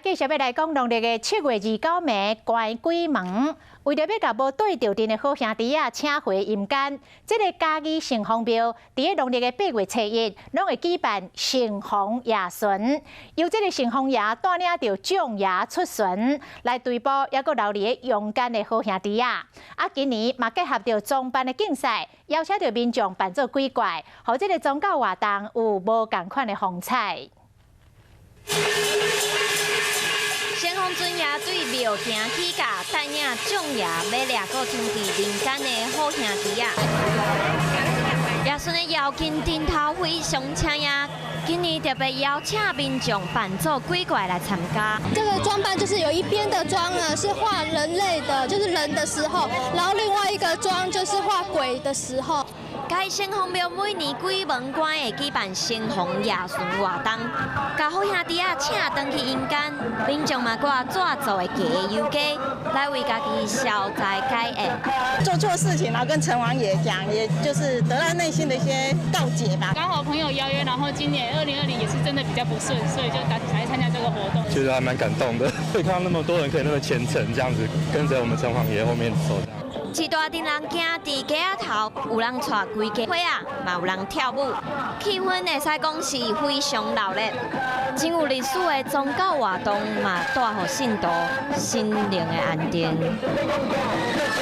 繼續欲來講農曆的7月29暝關鬼門，為著欲共無綴著陣的好兄弟仔請回陰間，這个嘉義城隍廟佇咧農曆的8月初1，攏會舉辦城隍夜巡，由這个城隍爺帶領著眾爺出巡來追捕猶閣留佇咧陽間的好兄弟仔。啊，今年嘛結合著裝扮的競賽，邀請著民眾扮做鬼怪，予這个宗教活動有無仝款的風采。城隍尊爺對廟行起駕，帶領眾爺欲掠閣停佇人間的好兄弟仔。夜巡的鷂金陣頭非常搶眼，今年特別邀請民眾扮做鬼怪來參加。這個裝扮就是有一邊的妝呢是畫人類的，就是人的時候，然後另外一個妝就是畫鬼的時候。該城隍廟每年鬼門關會舉辦城隍夜巡活動，共好兄弟仔請轉去陰間，民眾嘛掛紙做的假油雞，來為家己消災解厄。做錯事情，然後跟城隍爺講，也就是得到內心的一些告解吧。剛好朋友邀約，然後今年2020也是真的比較不順，所以就打來參加這個活動。覺得還蠻感動的，會看到那麼多人可以那麼虔誠，這樣子跟着我們城隍爺後面走。一大陣人行佇街仔頭，有人帶規家伙仔，嘛有人跳舞，氣氛會使講是非常熱鬧。真有歷史的宗教活動，嘛帶予信徒心靈的安定。